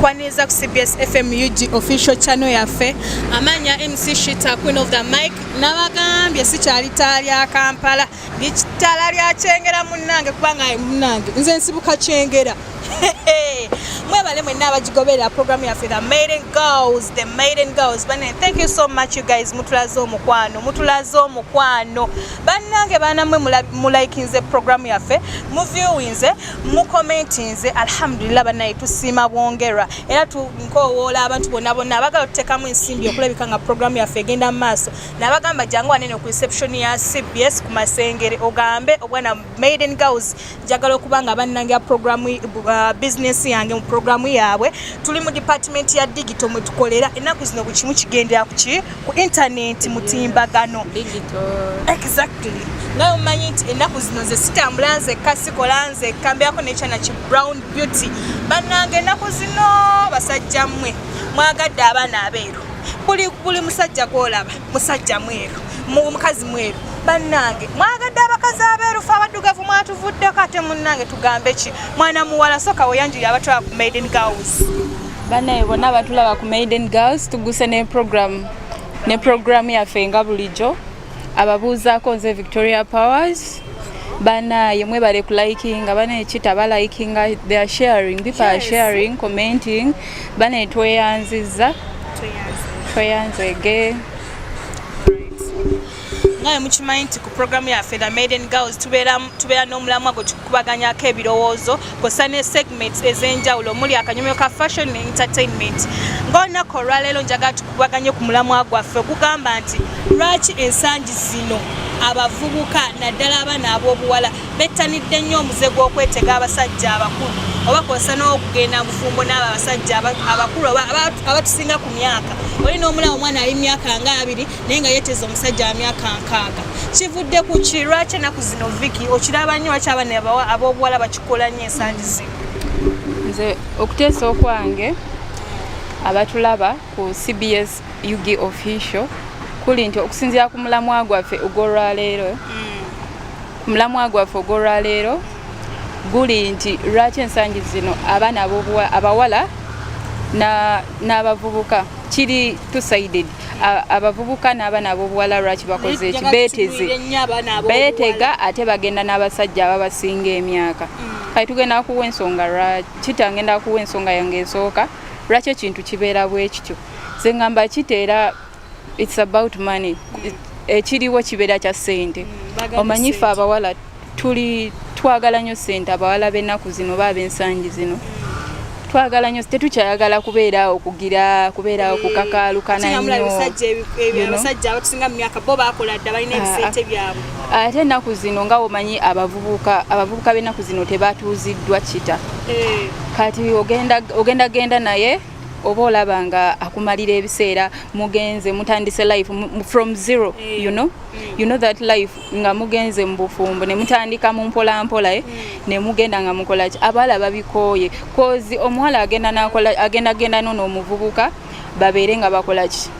Nkwaniriza ku CBS FM UG official channel yaffe. Amanya MC Shita, Queen of the Mic. Nabagambye sikyali ttaala lya Kampala, ndi ttaala lya Kyengera munnange, kubanga munnange nze nsibuka Kyengera. Mwebale mwenna abagigoberera programu yaffe, The Maiden Girls, The Maiden Girls. Bane, thank you so much, you guys. Mutulaze omukwano, mutulaze omukwano bannange. Baanamwe mulikinze programu yaffe, muviewinze, mucommentinze. Alhamdulillah bannaye, tusiima bwongerwa era tunkowoola abantu bonna bonna abagala otuteekamu ensimbi okulabika nga programu yaffe egenda mu maaso. Nabagamba jangu wanene ku reception ya CBS ku Masengere, ogambe obwana Maiden Girls, njagala okuba nga bannange programu, business yange mu programu yaabwe. Tuli mu department ya digital mwe tukolera. Ennaku zino buli kimu kigendera kuki? Ku internet, mutimbagano. Exactly. Nga omanyi nti ennaku zino nze sitambula nzekka, sikola nzekka, mbeerako nekyana ki Brown Beauty. Bannange, ennaku zino basajja mmwe mwagadde abaana abeeru. Buli musajja gwolaba musajja mweru, mukazi mweru. Bannange, mwagadde abakazi abeeru, fe abaddugavu mwatuvuddeko. Ate munnange tugambe ki? Mwana muwala, soka weyanjuli abatwala ku Maiden Girls. Bannaye bonna abatulaba ku Maiden Girls, tuguse ne program yaffe nga bulijjo. Ababuuzaako nze Victoria Powers. Banaye mwebale kulikinga, banaye kita balikinga, they are sharing, people are sharing, commenting. Banaye tweyanzizza, tweyanzege. Nga bwe mukimanyi nti ku programu yaffe The Maiden Girls tubeera n'omulamwa gwe tukubaganyako ebirowoozo, kw'ossa ne segments ez'enjawulo omuli akanyomyo ka fashion ne entertainment. Ng'olunaku olwaleero njagala tukubaganye ku mulamwa gwaffe ogugamba nti lwaki ensangi zino abavubuka, naddala abaana ab'obuwala, bettanidde nnyo omuze gw'okwetega abasajja abakulu, oba kw'ossa n'okugenda bufumbo n'abo abasajja abakulu oba abatusinga ku myaka. Oli n'omulaba omwana ali myaka nga 20 naye nga yeeteze omusajja wa myaka 60. Kivudde ku ki? Lwaki ennaku zino, Viki, okiraba nnyo? Lwaki abaana ab'obuwala bakikola nnyo ensangi zino? Nze okuteesa okwange abatulaba ku CBS UG official kuli nti okusinziira ku mulamwa gwaffe ogw'olwaleero, ku mulamwa gwaffe ogw'olwaleero guli nti lwaki ensangi zino abaana abawala n'abavubuka, kiri two-sided, abavubuka n'abaana ab'obuwala, lwaki bakoze eki? Njagala beeteze tutunuulire nnyo abaana ab'obuwala. Beetega ate bagenda n'abasajja ababasinga emyaka. Kati tugenda kuwa ensonga lwaki, tangenda kuwa ensonga yange esooka lwaki ekintu kibeera bwe kityo. Nze ngamba kiteera it's about money. Ekiriwo kibeera kya ssente. Baagala Omanyi ffe ssente. abawala tuli twagala nnyo ssente. Abawala b'ennaku zino oba ab'ensangi zino twagala nnyo, tetukyayagala kubeera awo kugira kubeera awo kukakaalukana Ate nga mulaba nnyo. ebisajja You know? abasajja abatusinga mu myaka bo bakola dda, balina ebisente byabwe. Ate ennaku zino nga omanyi abavubuka b'ennaku zino tebatuuziddwa kita. Kati ogenda genda naye oba olaba nga akumalira ebiseera, mugenze mutandise life from zero. You know that life nga mugenze mu bufumbo ne mutandika mu mpola mpola, eh? Ne mugenda nga mukola ki, abawala babikooye, 'cause omuwala agenda nakola, agenda genda nono omuvubuka babeere nga bakola ki?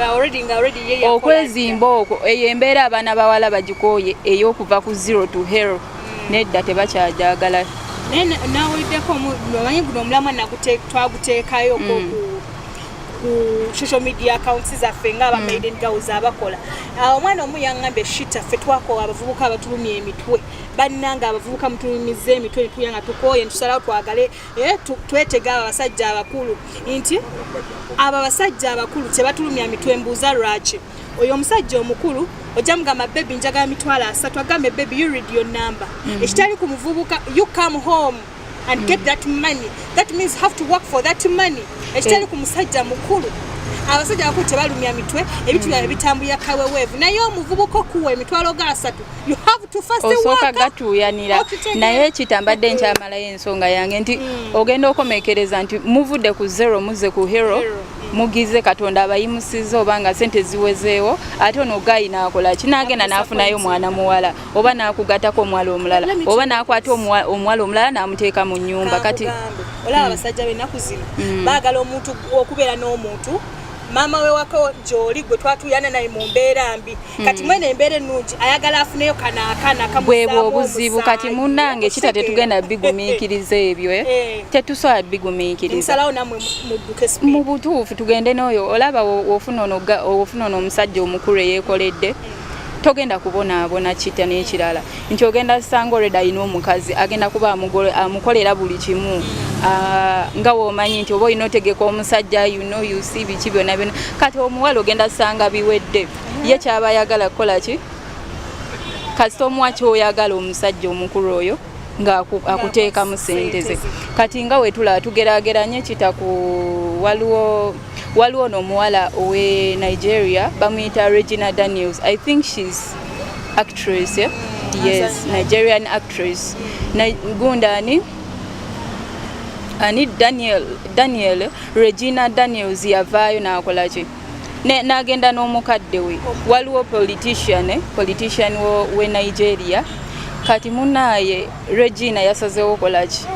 Already nga already ye yakola. Okwezimba okwo, eyo embeera abaana bawala bagikooye, ey'okuva ku zero to hero. Nedda, tebakyajagala. Naye nawuliddeko omanyi guno omulamwa twaguteekayo ku social media accounts zaffe nga aba Maiden Girls abakola. Ah, omwana omu yaŋŋambye, "Shita, ffe twakowa abavubuka abatulumya emitwe. Bannanga abavubuka mutulumiza emitwe, netulya nga tukooye, ntusalawo twagale twetega abo abasajja abakulu," nti abo abasajja abakulu tebatulumya mitwe. Mbuuza lwaki? Oyo omusajja omukulu ojja mugamba, "Baby, njagala 300,000," agambe, "Baby, you read your number." Ekitali ku muvubuka, you come home and get that money. That means have to work for that money. Ekitali ku musajja mukulu. Abasajja abakulu tebalumya mitwe, ebintu byabwe bitambulira kaweweevu, naye omuvubuka okuwa 30,000, you have to first Osooka work. gatuuyanira. Okitegeera. Naye kitambadde nkyamalayo ensonga yange nti ogenda okomekereza nti muvudde ku zero, muzze ku hero. Hero. Mugize Katonda abayimusiza oba nga sente ziwezeewo, ate ono guy naakola ki? Naagenda n'afunayo mwana muwala oba n'akugatako omuwala omulala Let me oba tell you. n'akwata omuwala omulala n'amuteeka mu nnyumba. Kati Kankugambe, olaba abasajja b'ennaku zino baagala omuntu okubeera n'omuntu. Maama we wako gy'oli gwe twatuyana naye mu mbeera mbi. Kati mwene embeera ennungi ayagala afuneyo kano akaana. Bwebwo obuzibu kati munnange kita tetugenda bigumiikiriza ebyo, eh? Tetusobola bigumiikiriza. Musalawo nammwe mudduke speed. Mu butuufu tugende n'oyo olaba wofuna ono omusajja omukulu eyeekoledde, togenda kubonaabona. Kita n'ekirala nti ogenda sanga already alina omukazi, agenda kuba amukolera buli kimu. Ah, nga womanyi nti oba olina otegeka omusajja, you see, biki byonna byonna. Kati omuwala ogenda sanga biwedde, ye kyaba ayagala kukola ki? Kasita omuwa kyoyagala, omusajja omukulu oyo nga akuteekamu sente ze. Kati nga wetulaba tugerageranye kita ku waliwo n'omuwala owe Nigeria bamuyita Regina Daniels. I think she's actress, yeah? Yes, Nigerian actress. Gunda ani Daniel Regina Daniels yavaayo n'akola ki? N'agenda n'omukadde we. Waliwo politician, politician we Nigeria. Kati munaaye Regina yasazeewo kola ki?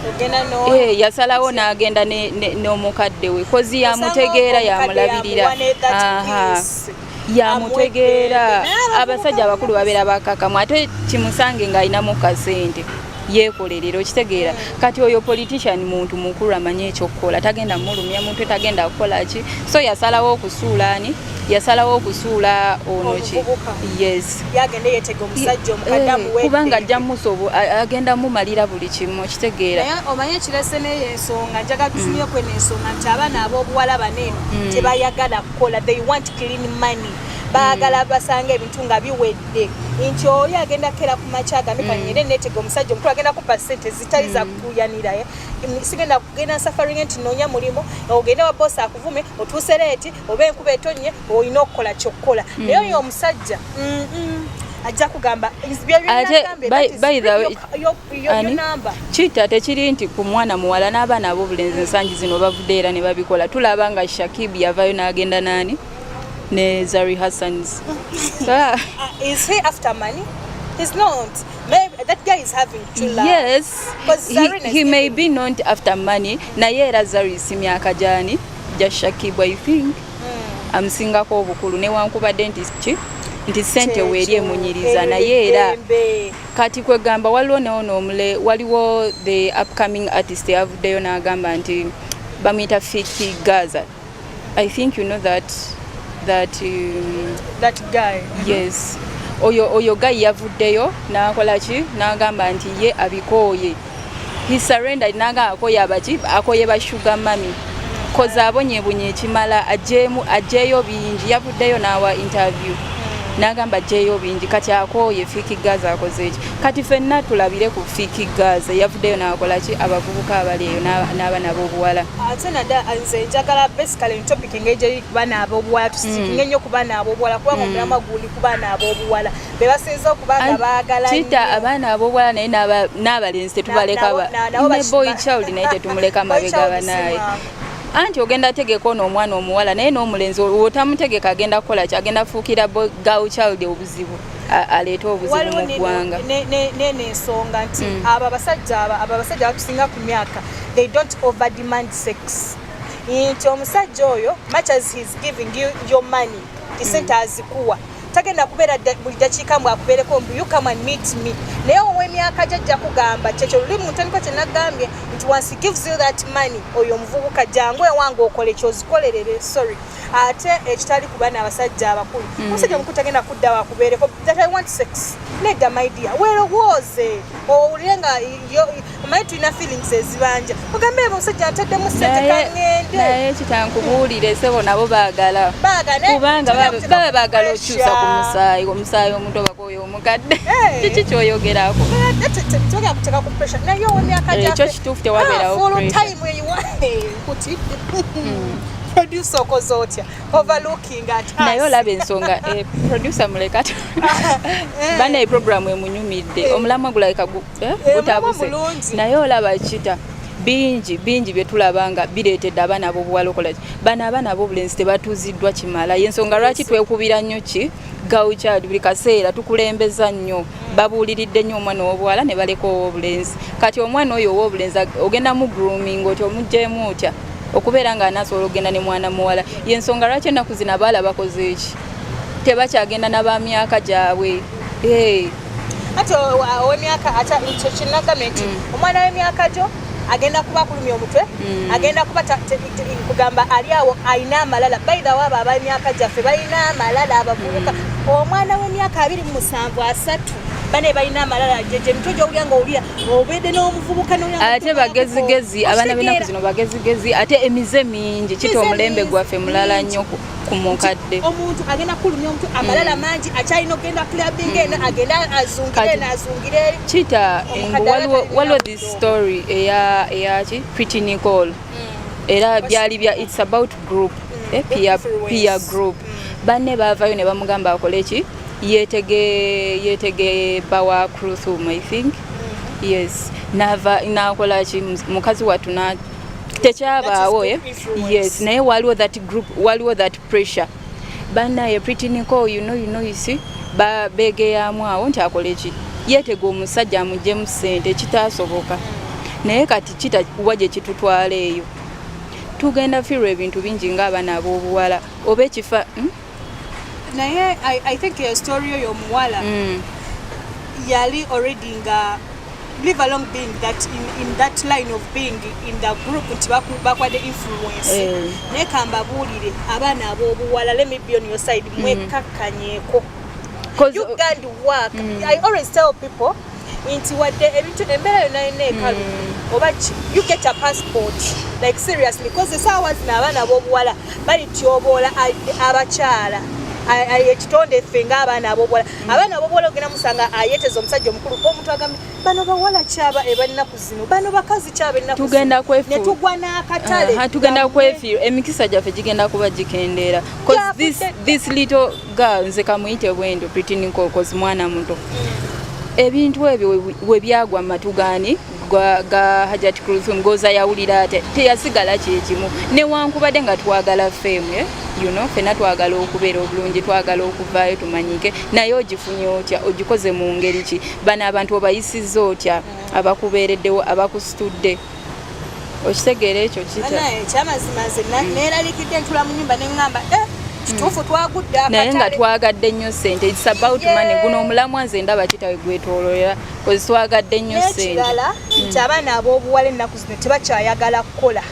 Ogenda no Yasalawo n'agenda n'omukadde we 'cause yamutegeera, yamulabirira. Yamuwa ne that peace. Yamutegeera. Amuwe eddembe. Abasajja abakulu babeera bakakamu, ate kimusange ng'alinamu kasente yeekolerera, okitegeera? Kati oyo politician muntu mukulu, amanyi ekyokukola, tagenda mulumya muntu, tagenda kukola ki. So yasalawo okusuula ani? Yasalawo okusuula ono ki? Omuvubuka. Yes. Yagende yeetega omusajja omukadde amuwe Kubanga eddembe. ajja agenda mumalira buli kimu, okitegeera? Naye omanye ekirese n'eyo ensonga, njagala tusumye kweno ensonga nti abaana ab'obuwala baneeno tebayagala kukola. They want clean money. Baagala basanga ebintu nga biwedde, nti oli agenda kera ku makya agambe, kanyere neetega omusajja omukulu agenda kumpa sente zitali za kutuuyanira, eh. Sigenda kugenda suffering nti noonya mulimu, ogende wa boss akuvume, otuuse late oba enkuba etonnye, olina okukola kyokkola. Naye oyo omusajja, ajja kugamba Ate, by the way, ani? Kita tekiri nti ku mwana muwala, n'abaana ab'obulenzi ensangi zino bavudde era ne babikola. Tulaba nga Shakib yavayo n'agenda naani, ne Zari Hassans. Is he after money? He's not. Maybe that guy is having true love. Yes. 'Cause Zarina is He may giving- be not after money, naye era Zari si myaka gyani gya Shakib. I think amusingako obukulu, newankubadde nti ki nti sente weeri emunyiriza, Eryo naye era eddembe. Kati kwegamba waliwo newono omule, waliwo the upcoming artist yavuddeyo n'agamba nti bamuyita Fiki Gaza. I think you know that That guy. Yes, oyo guy yavuddeyo n'akola ki? N'agamba nti ye abikooye, he surrendered, n'agamba akooye abaki, akooye ba sugar mummy, 'cause abonyebonye ekimala, agyemu aggyeyo bingi. Yavuddeyo n'awa interview n'agamba aggyeyo bingi, kati akooye. Fiki Gaza akoze eki? Kati ffenna tulabire ku Fiki Gaza, yavuddeyo n'akola ki? Abavubuka abali eyo n'abaana b'obuwala. Ate nadda nze njagala basically topic engeri gyeri ku baana ab'obuwala, tustickinge nnyo ku baana ab'obuwala, kubanga omulamwa guli ku baana ab'obuwala, be basinza okuba nga baagala Kita nnyo. Abaana ab'obuwala, naye n'abalenzi tetubaleka. Nabo ne boy child naye tetumuleka Boy mabega. child Banaye, si mwangu. Anti ogenda tegeka ono omwana omuwala, naye n'omulenzi otamutegeka agenda kukola ki? Agenda fuukira girl child obuzibu, aleete obuzibu Waliwo mu ggwanga. Neno ensonga nti abo abasajja abo abasajja batusinga ku myaka, they don't over demand sex, nti omusajja oyo, much as he's giving you your money, tisente azikuwa, tagenda kubeera buli dakiika mbw akubeereko mbu you come and meet me. Naye ow'emyaka gyajja kugamba kyekyo luli mu ntandikwa kye nagambye nti once he gives you that money, oyo omuvubuka, jangu ewange okole kyozikolerere. Sorry, ate ekitali ku baana abasajja abakulu, omusajja omukulu tagenda kudda wakubeereko that I want sex. Nedda, my dear, weerowooze owulire nga omanyi tulina feelings ezibanja, ogambe omusajja ntaddemu sente, kaŋŋende. Naye kitankubuulire sebo, nabo baagala. Baagala, Kubanga tugenda kuteeka baba baagala okyusa ku pressure. musaayi, omusaayi omuto bakoyo omukadde. Hey. Kiki kyoyogerako? Togera kuteeka ku pressure, naye ow'emyaka Ekyo kituufu, tewabeerawo full pressure. time eyiwa nkutidde. Producer, okoze otya overlooking at us? Naye olaba ensonga, producer muleka bana, eprogramu emunyumidde, omulamwa gulabika gutabuse. Mulungi. Naye olaba kita bingi bingi bye tulaba nga bireetedde abaana ab'obuwala okola ki? Bano abaana ab'obulenzi tebatuuziddwa kimala. Yensonga lwaki twekubira nnyo ki girl child buli kaseera, tukulembeza nnyo, babuuliridde nnyo omwana ow'obuwala ne baleka ow'obulenzi. Kati omwana oyo ow'obulenzi ogenda mu grooming otya? Omuggyemu otya? Okubeera nga anaasobola okugenda ne mwana muwala, yensonga lwaki ennaku zino abaala bakoze eki, tebakyagenda nabamyaka gyabwe. Hey. Ati ow'emyaka ekyo kinagambye nti omwana w'emyaka gyo agenda kuba akulumya omutwe, agenda kuba kugamba ali awo alina amalala. By the way, abo ab'emyaka gyaffe balina amalala. Abavubuka, omwana w'emyaka 27, 30, bane balina amalala. Gye mitwe gyowulya nga owulira obedde n'omuvubuka n'owulira nga Ate bagezigezi, abaana b'ennaku zino bagezigezi, ate emize mingi kita. Emize Omulembe mingi, gwaffe mulala mingi. nnyo ku mukadde. Omuntu agenda kulumya omutwe, amalala mangi, akyalina okugenda clubbing eno, agenda azungire eno, azungire eri. Kita. Omukadde Waliwo alabika waliwo alina this obuto. story eyaki Pretty Nicole, era byali bya, it's about group, peer, influence. Peer group. Banne baavayo ne bamugamba akole ki? Yeetege bawa Kruthum, I think, yes. Nava nakola ki? Mukazi wattu na tekyabaawo. That is group influence. Yes, naye waliwo that group, waliwo that pressure. Bannaye, Pretty Nicole, you see, begeyamu awo nti akole ki? Yeetega omusajja amugyemu ssente, kitaasoboka. Naye kati kita wa gye kitutwala eyo, tugenda fiirwa ebintu bingi ng'abaana ab'obuwala oba ekifa, Naye I think eyo story yoyo omuwala yali already nga live along being that in that line of being in the group nti bakwadde influence. Naye kambabuulire, abaana ab'obuwala, let me be on your side, mwekakkanyeeko. You can work. I always tell people nti wadde ebintu embeera yonna yonna ekalu oba ki, you get a passport, like seriously, because esaawa zino abaana ab'obuwala balityoboola abakyala. Ekitonde ffe ng'abaana ab'obuwala, abaana ab'obuwala ogenda musanga ayeteza omusajja omukulu. Omuntu agambye bano bawala kyaba ebannaku zino, bano bakazi kyaba ennaku Tugenda zino. Ne tugwa n'akatale. Aha, tugenda kwefiirwa, emikisa gyaffe gigenda kuba gikendeera. 'Cause this little girl, nze kamuyite bwendo, Pretty Nicole, 'cause mwana muto. Ebintu ebyo we byagwa mu matu gaani ga Hajat Kruthum, goza yawulira ate teyasigala kyekimu. Newankubadde nga twagala fame, eh? Fenna twagala okubeera obulungi, twagala okuvaayo tumanyike, naye ogifunye otya? Ogikoze mu ngeri ki? Bano abantu obayisizza otya abakubeereddewo, abakusitudde? Okitegeera ekyo kita? Banaye, ekyamazima nze neeralikidde, ntula mu nyumba neŋŋamba, eh, kituufu twagudde Naye nga akatale. twagadde nnyo ssente. It's about money. Guno omulamwa nze ndaba kitawe gwetoololera 'cause twagadde nnyo ssente. N'ekirala nti abaana ab'obuwala ennaku zino tebakyayagala kukola.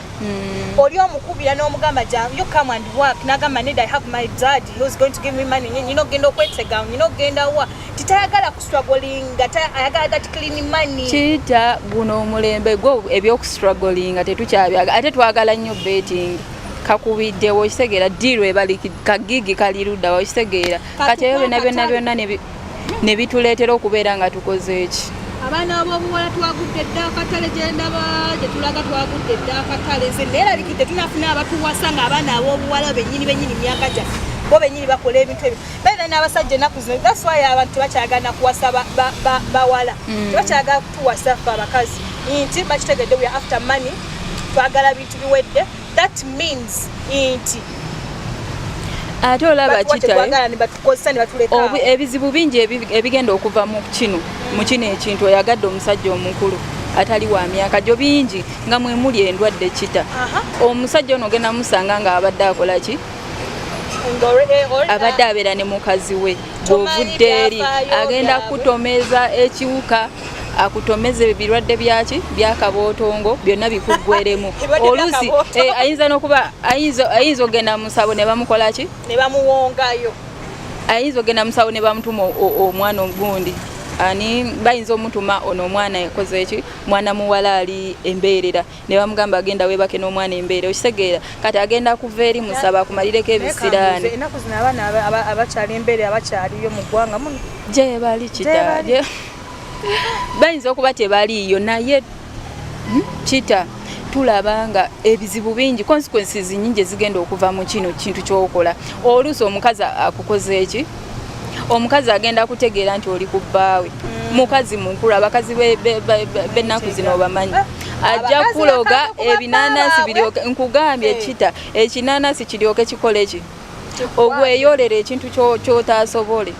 Oli omukubira n'omugamba, "You come and work," n'agamba, "Need I have my dad who's going to give me money. Nyina okugenda okwetega, nyina okugenda wa." Titayagala kustrugglinga, ayagala that clean money. Kita guno omulembe gwo ebyokustrugglinga tetukyabyaga, ate twagala nnyo betting. Kakubiddewo, okitegeera? Deal ebali kagigi kali luddawa, okitegeera? Kati ebyo byonna byonna byonna ne bituleetera okubeera nga tukoze eki? Abaana ab'obuwala twagudde dda akatale. Gyendaba gye tulaga twagudde dda akatale. Nze neerabikidde tunafuna abatuwasa nga abaana ab'obuwala bennyini bennyini myaka gyaffe, bo bennyini bakola ebintu ebyo. Baitha n'abasajja ennaku zino, that's why abantu tebakyagala kuwasa bawala. Tebakyagala kutuwasa ffe abakazi nti bakitegedde we are after money, twagala bintu biwedde. That means nti Ate olaba batuwa kita kyetwagala ne batukozesa ne batuleka awo. Ebizibu bingi ebigenda okuva mu kino ekintu. Oyagadde omusajja omukulu atali wa myaka gyo, bingi nga mwe muli endwadde kita. Omusajja ono ogenda musanga nga abadde akola ki? Nga Abadde abeera ne mukazi we. Tomanyi Bw'ovudde eri byafaayo agenda byabwe. kutomeza ekiwuka, akutomeza ebirwadde byaki byakabootongo byonna bikuggweremu. Ebirwadde Oluusi byakabootongo. Ayinza n'okuba ayinza okugenda mu musawo ne bamukola ki? Ne bamuwongayo. Ayinza okugenda musawo ne bamutuma omwana ogundi ani, bayinza omutuma ono omwana yakoze eki, mwana muwala ali embeerera, ne bamugamba agenda weebake n'omwana embeerera. Okitegeera? Kati agenda kuva eri musaba akumalireko ebisiraani. Ennaku zino abaana abakyali embeere abakyaliyo mu ggwanga muno? Gye bali kita. Gye bali. Bayinza okuba tebaliiyo naye, kita tulaba nga ebizibu bingi, consequences nyingi ezigenda okuva mu kino kintu kyokola. Oluusi omukazi akukoze eki, omukazi agenda kutegeera nti oli ku bbaawe. Mukazi mukulu, abakazi b'ennaku zino obamanyi. Ajja Abakazi kuloga bakazi ku ebinanasi babbaabwe. biryoke, nkugambye. Kita ekinanasi kiryoke kikole ki? Ogweyolera ekintu ky'otaasobole.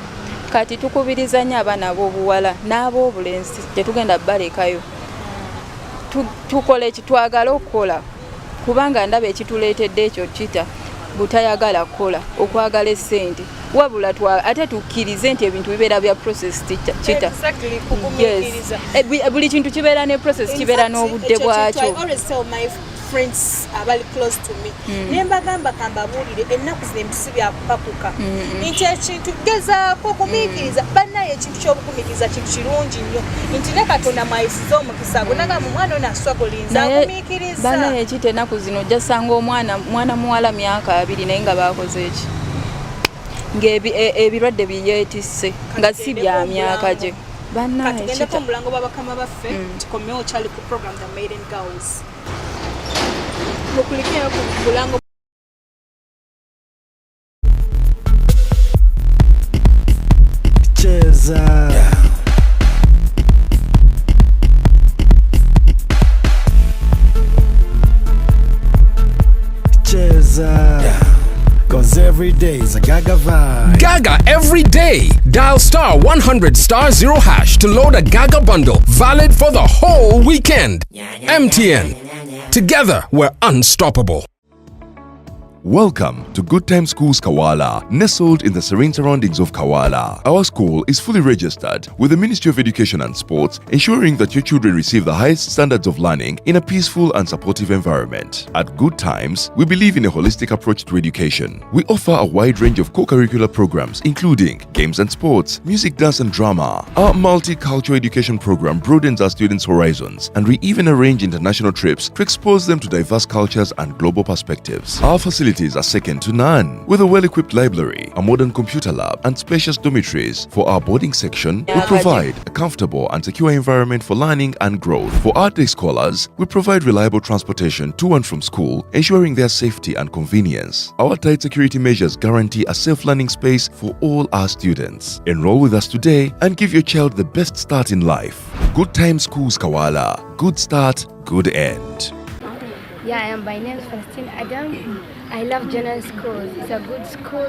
Kati tukubiriza nnyo abaana ab'obuwala n'ab'obulenzi, tetugenda balekayo. Tukole ki? Twagale okukola. Kubanga ndaba ekituleetedde ekyo kita butayagala kukola, okwagala essente. Wabula ate tukkirize nti ebintu bibeera bya process, kita. Exactly, Yes. kugumiikiriza. Buli kintu kibeera ne process, kibeera n'obudde Ekyo kintu I bwakyo. always tell my friends abali close to me, ne mbagamba, kambabuulire, ennaku zino ebintu si byakupakuka, nti ekintu gezaako gumiikiriza. Bannaye, ekintu ky'obugumiikiriza kintu kirungi nnyo, nti ne Katonda mwayisiza omukisa gwe, nagamba omwana ono aswagolinza, Naye agumiikiriza. Banaye, ekita ennaku zino ojja sanga omwana, mwana muwala, myaka 20, naye nga bakoze eki ng'ebirwadde biyeetisse nga si bya myaka gye. Banaye, Katugendeko kita. mu bulango bwa bakama baffe, tukomewo. Kyali ku program The Maiden Girls. Mukulikeyo ku bulango. Cheza. Cheza. 'Cause every day is a Gaga vibe. Gaga every day. Dial *100*0# to load a Gaga bundle valid for the whole weekend. MTN. Together, we're unstoppable. Welcome to Good Time Schools Kawala, nestled in the serene surroundings of Kawala. Our school is fully registered with the Ministry of Education and Sports, ensuring that your children receive the highest standards of learning in a peaceful and supportive environment. At Good Times, we believe in a holistic approach to education. We offer a wide range of co-curricular programs, including games and sports, music, dance, and drama. Our multicultural education program broadens our students' horizons, and we even arrange international trips to expose them to diverse cultures and global perspectives. Our facilities are second to none, with a well-equipped library, a modern computer lab, and spacious dormitories. For our boarding section, we provide a comfortable and secure environment for learning and growth. For our day scholars, we provide reliable transportation to and from school, ensuring their safety and convenience. Our tight security measures guarantee a safe learning space for all our students. Enroll with us today and give your child the best start in life. Good Time Schools Kawala. Good start, good end. Yeah, I am by name Faustin Adam. I love general schools. It's a good school,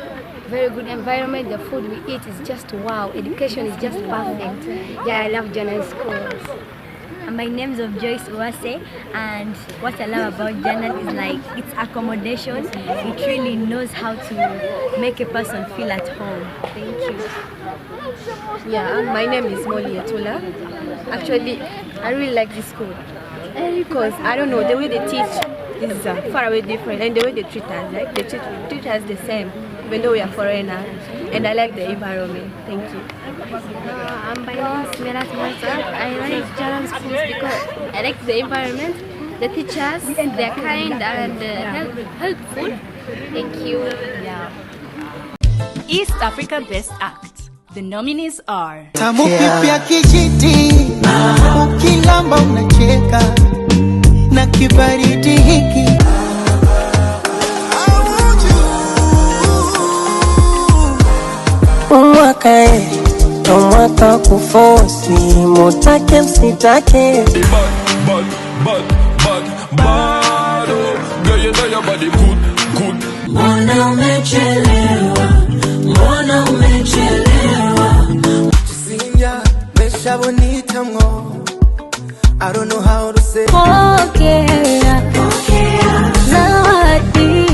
very good environment. The food we eat is just wow. Education is just perfect. Yeah, I love general schools. My name's of Joyce Uwase, and what I love about Janet is like its accommodation. It really knows how to make a person feel at home. Thank you. Yeah, my name is Molly Etola. Actually, I really like this school because I don't know, the way they teach is far away different, and the way they treat us, like they treat us the same, even though we are foreigners. And I like the environment. Thank you. I'm by name is Merat Mozart. I like Jalan schools because I like the environment, the teachers, they're kind and helpful. Thank you. Yeah. East Africa Best Act. The nominees are Tamu kipya kijiti, ukilamba unacheka na kibaridi hiki. I want you. Umwaka e, umwaka kufosi, mutake msitake. Bad, bad, bad, bad, bad, oh. Girl, you know your body good, good. Mbona umechelewa? Mbona umechelewa? Sinya mesha bonita mwo. I don't know how to say. Pokea zawadi.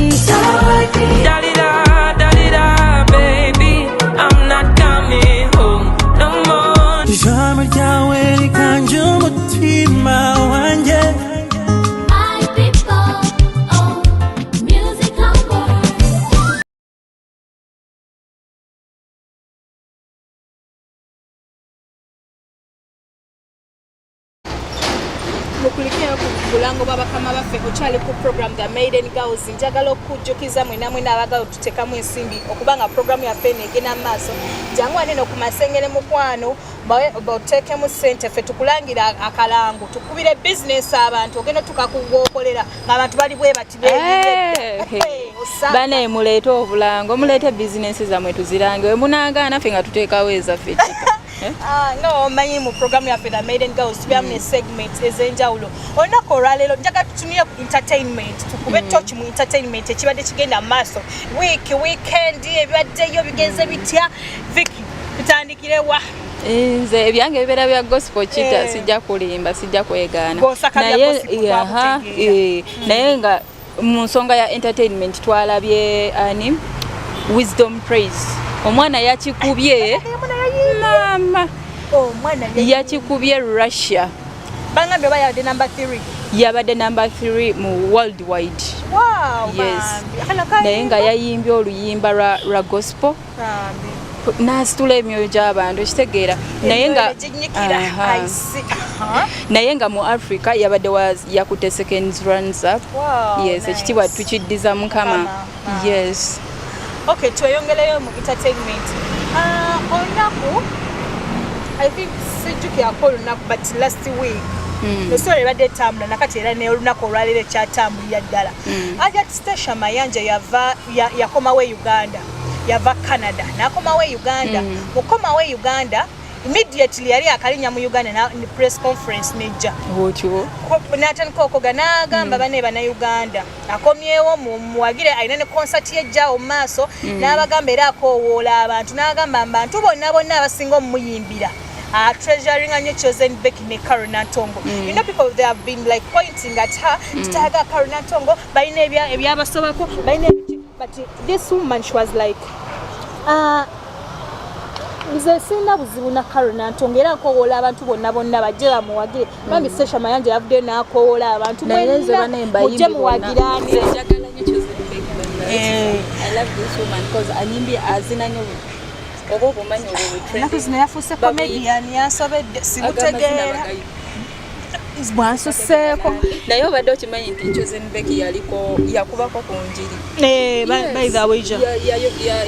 Da-di-da, da-di-da, baby. I'm not coming home no more. Ijambo ryawe riganje umutima wanjye. My people, oh, music lovers. Mukulikeyo ku bulango bwa bakama baffe. Okyali ku program The Maiden Girls. Njagala okujjukiza mwena mwena abagala otuteekamu ensimbi okubanga programu yaffe eno egenda mu maaso, jangu waneno ku Masengere, mukwano, baoteekemu ssente, ffe tukulangira akalango, tukubire bizinesi abantu, ogenda otuuka ku gwokolera ng'abantu bali bwe bati. Bane, muleete obulango, muleete bizinesi zammwe tuzirange. We munaagaana, ffe nga tuteekawo ezaffe, kika. Ah, nga omanyi, mu programu yaffe The Maiden Girls tubeeramu ne segment ez'enjawulo. Olunaku olwaleero njagala tutunire ku entertainment, tukube torch mu entertainment, ekibadde kigenda mu maaso weekend, ebibaddeyo bigenze bitya? Vicky, tutandikire wa? Nze ebyange bibeera bya gospel kita, sijja kulimba, sijja kwegaana. Naye naye nga mu nsonga ya entertainment twalabye ani, Wisdom Praise, omwana yakikubye mama, yakikubye Russia. Bangambye oba yabadde number 3. Yabadde number 3 mu worldwide. Wow, yes. Naye nga yayimbye oluyimba lwa gospel n'asitula emyoyo gy'abantu, okitegeera? Naye nga mu Africa yabadde yakutte second runners up. Yes, ekitiibwa tukiddiza Mukama. Yes. Okay, tweyongereyo mu entertainment. Olunaku, I think sijjukirako olunaku, but last week esolo ebadde etambula nakati, era n'olunaku olwaleero ekyatambulira ddala. Hajat Stecia Mayanja yava yakomawo e Uganda, yava Canada n'akomawo e Uganda. Mukomawo e Uganda, immediately yali akalinnya mu Uganda ne press conference nejja. Otyo. N'atandika okwoga n'agamba bane Bannayuganda akomyewo muwagire, alina ne concert yejjaawo mu maaso. N'abagamba era akoowoola abantu, n'agamba abantu bonna bonna abasinga omumuyimbira, treasuringa nnyo Chosen Becky ne Carol Nantongo. You know, people, they have been like pointing at her, titayaga Carol Nantongo, balina ebyabasobako, balina ebiki, but this woman, she was like, nze sirina buzibu na Carol Nantongo, era nkowoola abantu bonna bonna bajje bamuwagire. Bambi Stecia Mayanja yavuddeyo n'akowoola abantu, Naye nze mwenna bane mbayimbi mujje bonna. muwagirane. Nze njagala nnyo Chosen Becky bannange. I love this woman because anyimbye, azina nnyo oba obumanyi obwo. Ennaku zino yafuuse comedian, yansobedde, simutegeera, bwansuseeko. Naye obadde okimanyi nti Chosen Becky yaliko yakubako ku njiri? Eh, by the way, ja.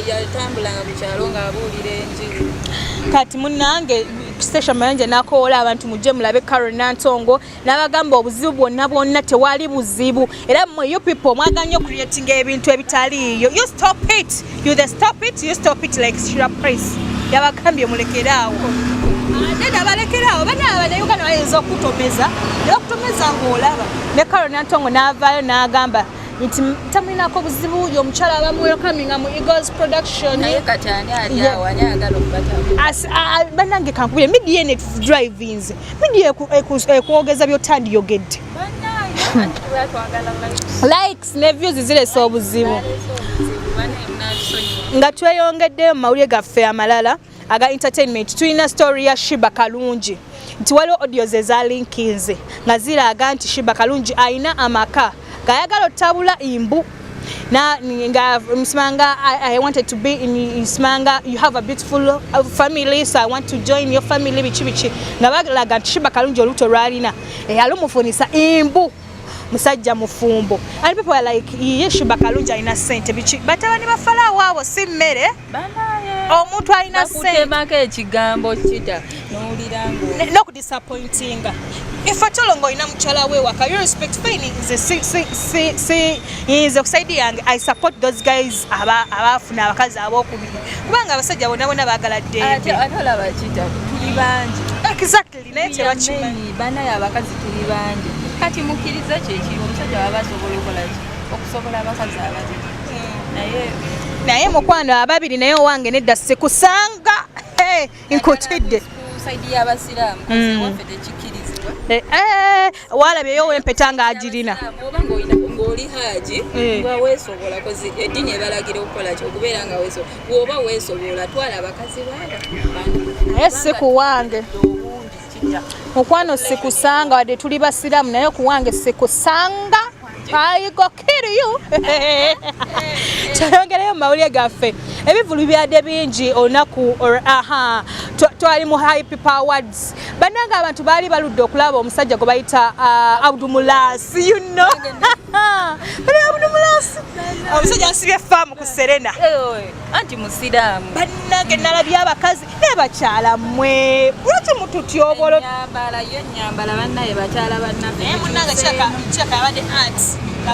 Yatambulanga mu kyalo ng'abuulira enjiri. Kati munnange Stecia Mayanja n'akowoola abantu, mujje mulabe Carol Nantongo, n'abagamba obuzibu bwonna bwonna tewali buzibu, era mmwe you people mwagala nnyo creating ebintu ebitaliiyo. You stop it, you the stop it, you stop it, like Shira Praise yabagambye mulekeraawo, ate nabalekerawo bana Bannayuganda bayinza okutomeza ne bakutomeza ng'olaba. Ne Carol Nantongo n'avaayo n'agamba nti tamulinako buzibu, ye omukyala abamuwelcominga mu Eagles Production. Naye kati ani ali awo, ani ayagala okubatamu? Bannange kankubire, media eno drivings, media ekwogeza byotandiyogedde. Bannange, tuba twagala likes. Likes ne views ziresa obuzibu. Nga tweyongeddeyo mu mawulire gaffe amalala aga entertainment, tulina story ya Sheebah Kalungi, nti waliwo audios ezalinkinze nga ziraga nti Sheebah Kalungi alina amaka gayagala otabula imbu na nga msimanga, I wanted to be in Smanga, you have a beautiful family, so I want to join your family, biki biki, nga balaga nti Sheebah Kalungi olubuto lwalina eyalumufunisa imbu musajja mufumbo, and people are like, ye Sheebah Kalungi alina ssente biki, batabani ba Falaawo abo si mmere, omuntu alina ssente. Bakutemako ekigambo kita n'owulira ngo N'okudisappointinga ife tolo ng'olina mukyala we waka, you respect, fine. Nze si nze ku side yange, I support those guys abaafuna abakazi abokubiri, kubanga abasajja bonna bonna baagala ate ddembe. Ate olaba kita tuli bangi. Exactly, naye tebakimanyi. Banaye abakazi tuli bangi, kati mukkiriza kyekiri, omusajja waba asobola okukola ki, okusobola abakazi ababiri, naye Naye mukwano ababiri, naye owange nedda, sikusanga. Hey, nkutidde. Ku side y'abasiraamu, waffe tekikkirizibwa. Eh, eh, walabyeyo wempeta ng'agirina. Oba ng'oli haji nga weesobola, kozi eddiini ebalagira okukola ki, okubeera nga weesobola, bw'oba weesobola twala abakazi baaba. Naye si kuwange, mukwano, sikusanga, wadde tuli basiraamu, naye kuwange sikusanga. I go kill you. Tweyongereyo mu mawulire gaffe, ebivulu byadde bingi olunaku aha, twali mu High People Awards. Bannange, abantu baali baludde okulaba omusajja gwe bayita Abdu Mulasi, you know. Bali Abdu Mulasi, omusajja asibye faamu ku Serena. Anti musiraamu. Bannange, nalabye abakazi naye bakyala mmwe, lwaki mututyobola? Nyambala yo nyambala, bannaye bakyala bannaffe. Naye munnange, kiraka abadde art nga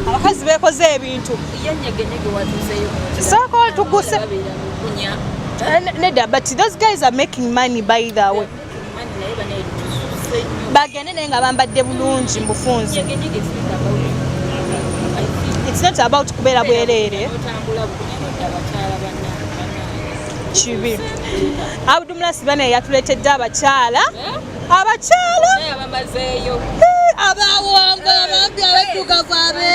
abakazi beekoze ebintu. Ye nyegenyege watuuseyo. Sooka tuguse. Babeera mukunya. Nedda, but those guys are making money, by the way. Naye banaye tususe nnyo. Bagende naye nga bambadde bulungi mu bufunze. Nyegenyege is not about, I think, It's not about kubeera bwereere. Otambula bukunya nodda, bakyala bannange. Kibi. Abdu Mulasi bane yatuleetedde abakyala. Abakyala abawanga abambi abaddugavu abe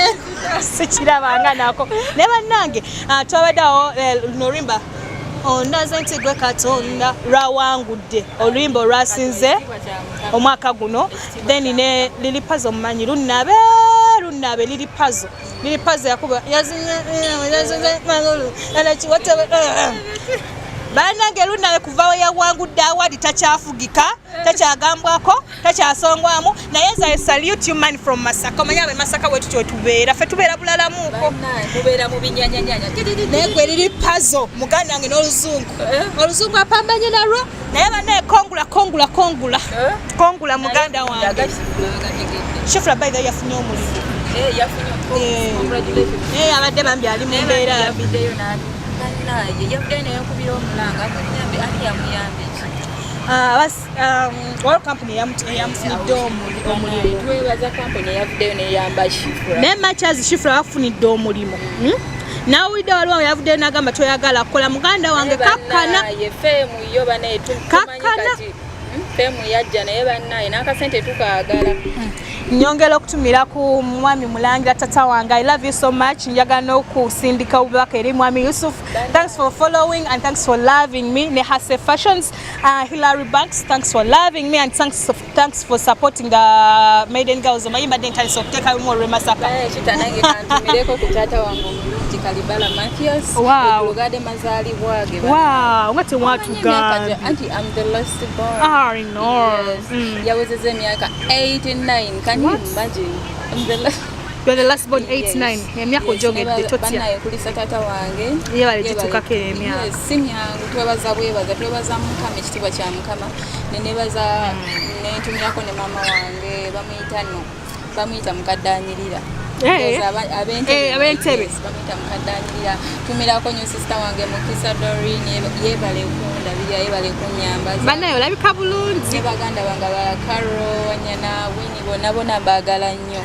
sikirabanga nako. Naye bannange, twabadde awo, luno oluyimba ondaze nti gwe Katonda lwawangudde oluyimba olwasinze omwaka guno. Then ne Lili Pazo, mumanyi lunabe lunabe Lili Pazo, Lili Pazo yakuba yazinye magulu bannange. Lunabe kuva we yawangudde award takyafugika, takyagambwako, takyasongwamu. Naye nze I salute you, man from Masaka. Omanyi abe Masaka wetu kyetubeera, ffe tubeera bulalamuuko. Mubeera mu binyanyanyanya. Naye gwe Lili Pazo, muganda wange, n'oluzungu, oluzungu apambanye nalwo. Naye bannaye, kongula, kongula, kongula, kongula, muganda wange Shifra. By the way, yafunye omulimu. Naye abadde bambi ali mu mbeera. Yavuddeyo banaye, yavuddeyo neyenkubira omulanga amuyambe. Ani yamuyambye ki? Waliwo kampuni eyamufunidde omulimu. Twebaza kampuni eyavuddeyo neyamba Shifra. Naye Machas, Shifra bafunidde omulimu, Nawulidde waliwo yavuddeyo n'agamba toyagala kukola. Muganda wange, kakkana. Ye fame yo banaye tumanyi. Kakkana. Kati fame yajja, naye bannaye n'akasente tukaagala. Nyongera okutumira ku mwami Mulangira, tata wange, I love you so much. Njagala n'okusindika obubaka eri mwami Yusuf. Thanks for following and thanks for loving me. Ne Hase Fashions, Hillary Banks, thanks for loving me and thanks for supporting the Maiden Girls. Omanyi mbadde ntandise okuteekamu olw'e Masaka. Kita nange kantumireko ku taata wange omulungi Kalibala Mathias. Egulugade mazaalibwa ge. Wow, nga temwatugambye. Anti I'm the last born. I know. Yes. Yawezezza emyaka 89. Can you imagine? I'm the last. You're the last born, 89. Emyaka ojogedde, totya. Bannaye, kulisa taata wange. Yebale gitukako emyaka. Yes, si myangu. Twebaza bwebaza, twebaza Mukama, ekitiibwa kya Mukama. Nenebaza nentumirako ne maama wange, bamuyita no bamuyita mukadde anyirira. Ab'Entebe. Yes, bamuyita mukadde anyirira. Tumirako nnyo sister wange Mukisa Dorin, yebale kundabirira, yebale kunyambaza. Bannaye, olabika bulungi. Ne baganda bange ba Caro, Wanyana, Wini, bonna bonna mbaagala nnyo.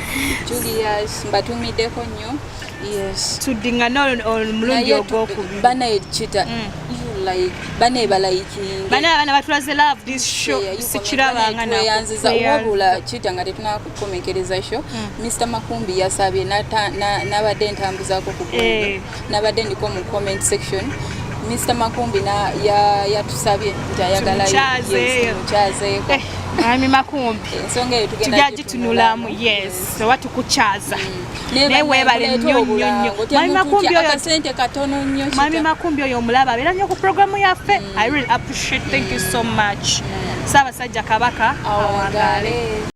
Julius, mbatumiddeko nnyo. Yes. Tuddingana omulundi ogwokubiri. Banaye kita, you like banaye balayikinge. Banaye, abaana batulaze love this show, sikirabanga. Tweyanziza. Wabula kita, nga tetunakukomekereza show, Mr Makumbi yasabye nabadde ntambuzaako ku gundi, nabadde ndiko mu comment section. Mr Makumbi yatusabye nti ayagala Tumukyazeeyo. mukyazeeko. Mwami Makumbi, ensonga eyo tugenda tujja gitunulamu. Yes, oba tukukyaza. Naye weebale nnyo nnyo nnyo, Mwami Makumbi oyo. Akasente katono nnyo. Mwami Makumbi oyo omulaba abeera nnyo ku programu yaffe. I really appreciate, thank you so much. Ssaabasajja Kabaka awangaale. Awangaale.